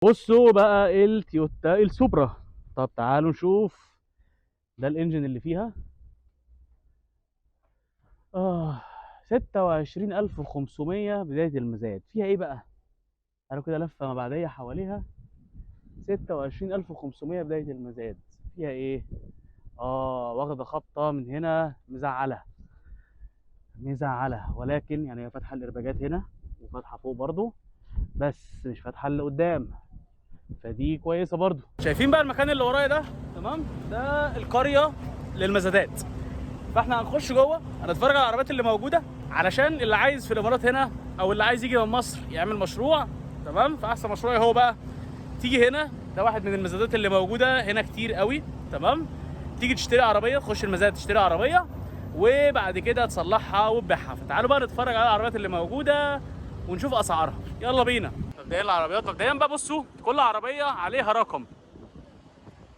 بصوا بقى التويوتا السوبرا. طب تعالوا نشوف ده ال engine اللي فيها. 26500 بداية المزاد. فيها ايه بقى؟ تعالوا كده لفة مبعدية حواليها. 26500 بداية المزاد. فيها ايه؟ واخدة خبطة من هنا مزعلة مزعلة، ولكن هي فاتحة الإرباجات هنا وفاتحة فوق برضو، بس مش فاتحة اللي قدام، فدي كويسة برضو. شايفين بقى المكان اللي ورايا ده؟ تمام، ده القرية للمزادات. فاحنا هنخش جوه هنتفرج على العربيات اللي موجودة، علشان اللي عايز في الإمارات هنا أو اللي عايز يجي من مصر يعمل مشروع، تمام، فأحسن مشروع هو بقى تيجي هنا. ده واحد من المزادات اللي موجودة هنا كتير قوي، تمام. تيجي تشتري عربية، تخش المزاد تشتري عربية وبعد كده تصلحها وتبيعها. فتعالوا بقى نتفرج على العربيات اللي موجودة ونشوف أسعارها، يلا بينا. مبدئيا العربيات، مبدئيا بقى بصوا كل عربية عليها رقم،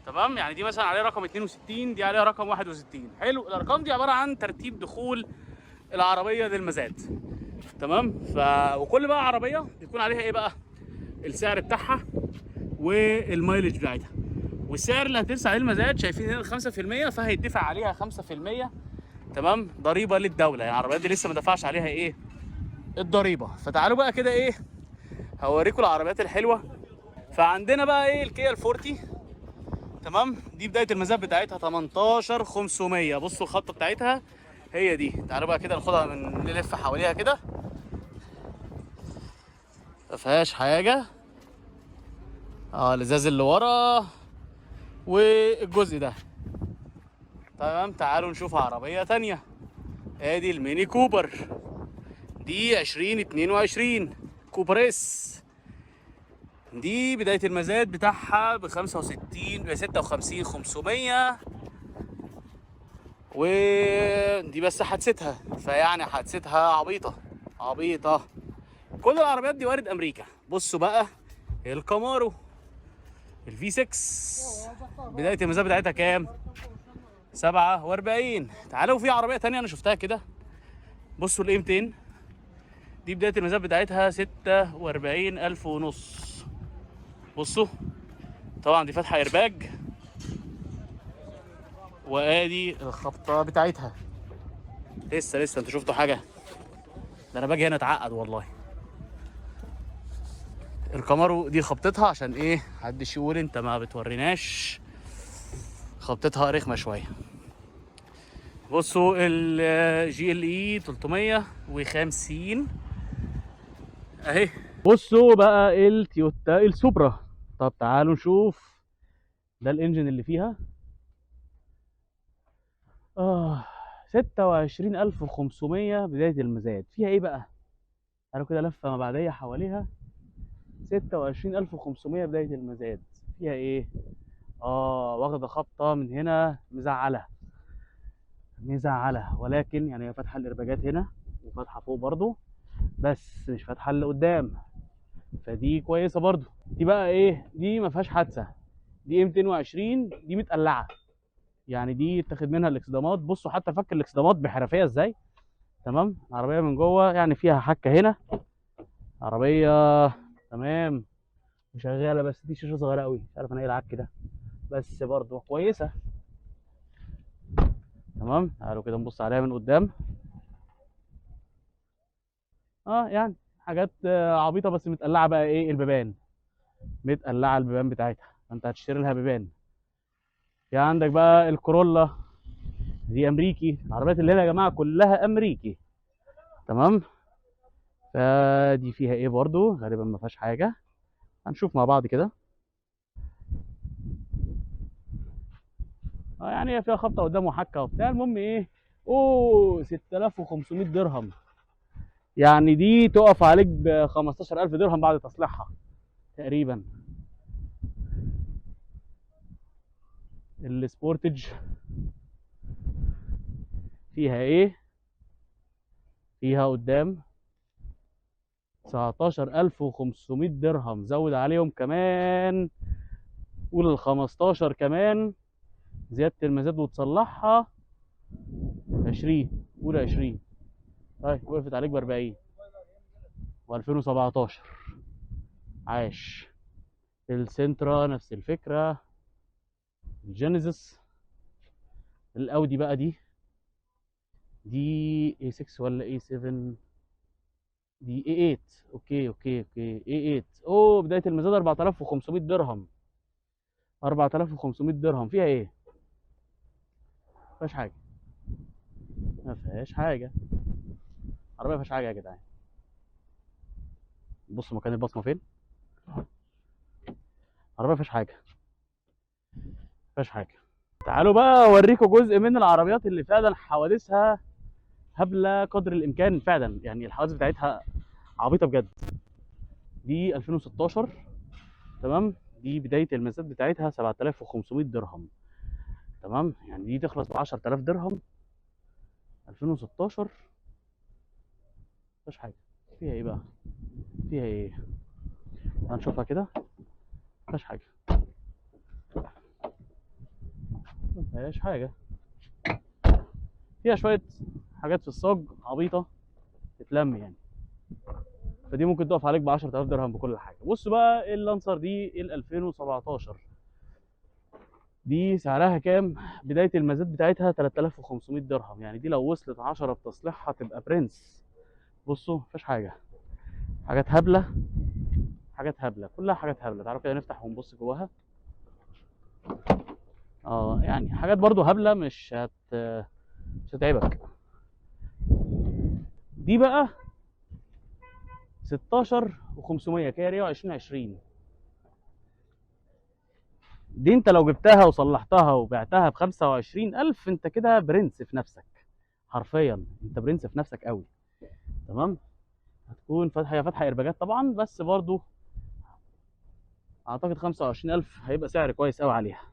تمام. دي مثلا عليها رقم 62، دي عليها رقم 61. حلو، الأرقام دي عبارة عن ترتيب دخول العربية للمزاد، تمام. وكل بقى عربية بيكون عليها إيه بقى؟ السعر بتاعها والمايلج بتاعتها، والسعر اللي هترسى عليه المزاد. شايفين هنا الخمسة في المية، فهيدفع عليها خمسة في المية، تمام، ضريبة للدولة. العربيات دي لسه ما دفعش عليها إيه؟ الضريبة. فتعالوا بقى كده إيه، هوريكم العربيات الحلوة. فعندنا بقى إيه؟ الكيا الفورتي، تمام. دي بداية المزاد بتاعتها 18500. بصوا الخطة بتاعتها هي دي. تعالوا بقى كده ناخدها من نلف حواليها كده، ما فيهاش حاجة. الازاز اللي ورا والجزء ده، تمام. تعالوا نشوف عربية تانية. ادي الميني كوبر، دي 2022 كوبر اس. دي بداية المزاد بتاعها بخمسة وستين، بستة وخمسين خمسمية، ودي بس حادثتها، فيعني حادثتها عبيطة عبيطة. كل العربيات دي وارد أمريكا. بصوا بقى الكامارو الفي 6، بداية المزاد بتاعتها كام؟ 47. تعالوا في عربية تانية أنا شفتها كده، بصوا الإم 200، دي بداية المزاد بتاعتها ستة وأربعين ألف ونص. بصوا طبعا دي فاتحة إيرباج، وآدي الخبطة بتاعتها. لسه انتوا شفتوا حاجة؟ ده أنا باجي هنا أتعقد والله. الكامارو دي خبطتها عشان إيه؟ محدش يقول أنت ما بتوريناش، خبطتها رخمة شوية. بصوا ال جي ال اي 350 اهي. بصوا بقى التويوتا السوبرا. طب تعالوا نشوف ده ال engine اللي فيها. 26500 بداية المزاد. فيها ايه بقى؟ تعالوا كده لفة مبعدية حواليها. 26500 بداية المزاد. فيها ايه؟ واخدة خبطة من هنا مزعلة مزعلة، ولكن هي فاتحة الإرباجات هنا وفاتحة فوق برضو، بس مش فاتحة اللي قدام، فدي كويسة برضو. دي بقى ايه؟ دي ما فيهاش حادثة، دي 220، دي متقلعة، دي اتاخد منها الاكسدامات. بصوا حتى فك الاكسدامات بحرفية ازاي، تمام. العربية من جوه فيها حكة هنا، عربية تمام وشغالة، بس دي شاشة صغيرة قوي، مش عارف انا ايه العك ده، بس برضو كويسة، تمام. تعالوا كده نبص عليها من قدام. حاجات عبيطة بس متقلعة بقى ايه؟ البيبان متقلعة، البيبان بتاعتها، فانت هتشتري لها بيبان. في عندك بقى الكورولا، دي امريكي. العربيات اللي هنا يا جماعة كلها امريكي، تمام. فدي فيها ايه برضو؟ غالبا ما فيهاش حاجة، هنشوف مع بعض كده. هي فيها خبطة قدام وحكة وبتاع. المهم ايه؟ 6500 درهم، دي تقف عليك ب 15000 درهم بعد تصليحها تقريبا. السبورتج فيها ايه؟ فيها قدام 19500 درهم، زود عليهم كمان قول ال 15 كمان زيادة المزاد وتصلحها 20، قول 20. طيب وقفت عليك بأربعين وألفين وسبعتاشر. عاش. السنترا نفس الفكرة. الجينيسيس. الاودي بقى دي A6 ولا A7؟ دي A8. okay okay okay A8. اوه، بداية المزاد 4500 درهم. 4500 درهم فيها ايه؟ ما فيهاش حاجة، ما فيهاش حاجة، عربية ما فيهاش حاجة يا جدعان. بصوا مكان البصمة فين. عربية ما فيهاش حاجة، ما فيهاش حاجة. تعالوا بقى اوريكم جزء من العربيات اللي فعلا حوادثها هبلة قدر الامكان، فعلا يعني الحوادث بتاعتها عبيطه بجد. دي 2016، تمام، دي بداية المزاد بتاعتها 7500 درهم، تمام، يعني دي تخلص ب 10000 درهم. 2016 مفيهاش حاجة. فيها ايه بقى؟ فيها ايه؟ هنشوفها كده. مفيهاش حاجة، مفيهاش حاجة. فيها شوية حاجات في الصاج عبيطه تتلم يعني، فدي ممكن تقف عليك ب 10000 درهم بكل حاجة. بص بقى اللانسر دي ال 2017 دي سعرها كام؟ بداية المزاد بتاعتها 3500 درهم، يعني دي لو وصلت 10 بتصليحها تبقى برنس. بصوا مفيهاش حاجة، حاجات هبلة، حاجات هبلة، كلها حاجات هبلة. تعالوا كده نفتح ونبص جواها. يعني حاجات برضو هبلة، مش هتعبك. دي بقى 16500 كيا ريو 2020. دي انت لو جبتها وصلحتها وبعتها ب 25000 انت كده برنس في نفسك، حرفيا انت برنس في نفسك قوي، تمام. هتكون فاتحة، هي فاتحة ايرباجات طبعا، بس برضو اعتقد 25000 هيبقى سعر كويس قوي عليها.